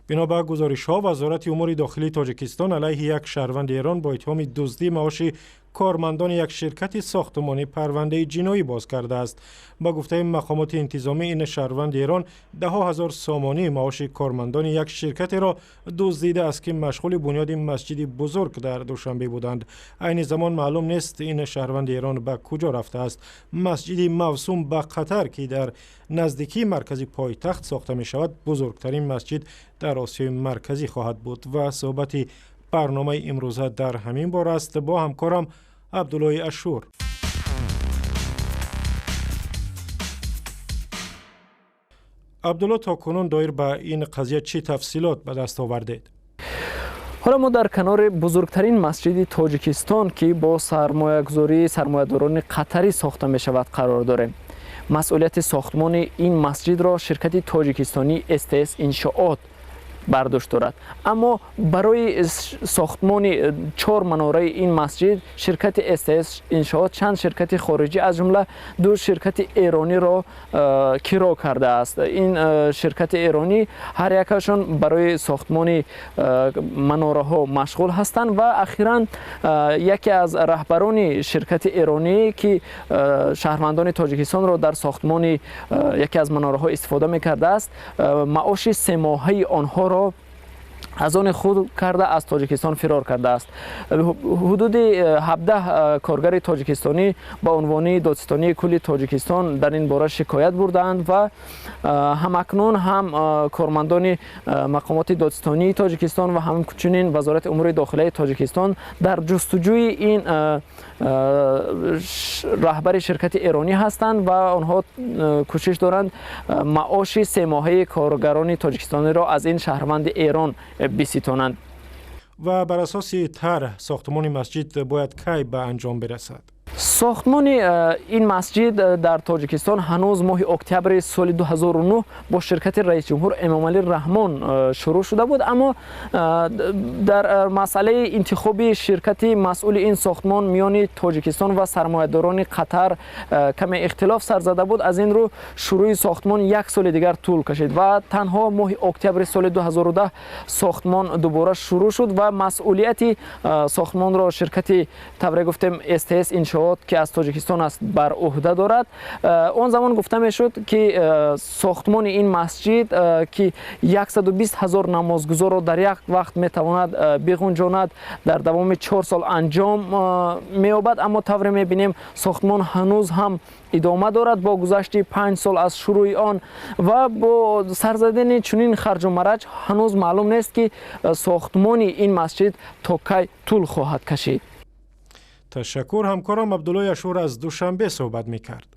Бино ба гузоришҳо, Вазорати умури дохилии Тоҷикистон алайҳи як шаҳрванди Эрон бо иттиҳоми дуздии маоши кормандони як ширкати сохтмонӣ парвандаи ҷиноӣ боз кардааст. Ба гуфтаи мақомоти интизомӣ, ин шаҳрванди Эрон даҳҳо ҳазор сомонӣ маоши кормандони як ширкатеро дуздидааст, ки машғули бунёди масҷиди бузург дар Душанбе буданд. Айни замон маълум нест, ин шаҳрванди Эрон ба куҷо рафтааст. Масҷиди мавсум ба Қатар, ки дар наздикии маркази пойтахт сохта мешавад, бузургтарин масҷид дар Осиёи Марказӣ хоҳад буд. Ва суҳбати барномаи имрӯза дар ҳамин бора аст бо ҳамкорам Абдуллои Ашур. Абдулло, то кунун доир ба ин қазия чӣ тафсилот ба даст овардед? Ҳоло мо дар канори бузургтарин масҷиди Тоҷикистон, ки бо сармоягузории сармоядорони қатарӣ сохта мешавад, қарор дорем. Масъулияти сохтмони ин масҷидро ширкати тоҷикистонӣ СТС Иншоот бар дӯш дорад, аммо барои сохтмони чор манораи ин масҷид ширкати СТС Иншоот чанд ширкати хориҷӣ, аз ҷумла ду ширкати эрониро киро кардааст. Ин ширкати эронӣ ҳар якашон барои сохтмони манораҳо машғул ҳастанд ва ахиран яке аз раҳбарони ширкати эронӣ, ки шаҳрвандони тоҷикистонро дар сохтмони яке аз манораҳо истифода мекардааст, маоши семоҳаи онҳоро аз они худ карда, аз Тоҷикистон фирор кардааст. Ҳудуди 17 коргари тоҷикистонӣ ба унвони додситонии кулли Тоҷикистон дар ин бора шикоят бурдаанд ва ҳамакнун ҳам кормандони мақомоти додситонии Тоҷикистон ва ҳамчунин Вазорати умури дохилаи Тоҷикистон дар ҷустуҷӯи ин раҳбари ширкати эронӣ ҳастанд ва онҳо кӯшиш доранд маоши семоҳаи коргарони тоҷикистониро аз ин шаҳрванди Эрон биситонанд. Ва бар асоси тарҳ сохтмони масҷид бояд кай ба анҷом бирасад? Сохтмони ин масҷид дар Тоҷикистон ҳанӯз моҳи октябри соли 2009 бо ширкати раисҷумҳур Эмомалӣ Раҳмон шурӯъ шуда буд, аммо дар масъалаи интихоби ширкати масъули ин сохтмон миёни Тоҷикистон ва сармоядорони Қатар каме ихтилоф сар зада буд. Аз ин рӯ шурӯъи сохтмон як соли дигар тӯл кашид ва танҳо моҳи октябри соли 2010 сохтмон дубора шурӯъ шуд ва масъулияти сохтмонро ширкати, тавре гуфтем, СТС Иншоот, ки аз Тоҷикистон аст, бар ӯҳда дорад. Он замон гуфта мешуд, ки сохтмони ин масҷид, ки 120 ҳазор намозгузорро дар як вақт метавонад биғунҷонад, дар давоми 4 сол анҷом меёбад, аммо тавре мебинем, сохтмон ҳанӯз ҳам идома дорад бо гузашти 5 сол аз шурӯи он ва бо сарзадани чунин харҷу мараҷ ҳанӯз маълум нест, ки сохтмони ин масҷид то кай тӯл хоҳад кашид. Ташаккур. Ҳамкорам Абдуллои Ашур аз Душанбе суҳбат мекард.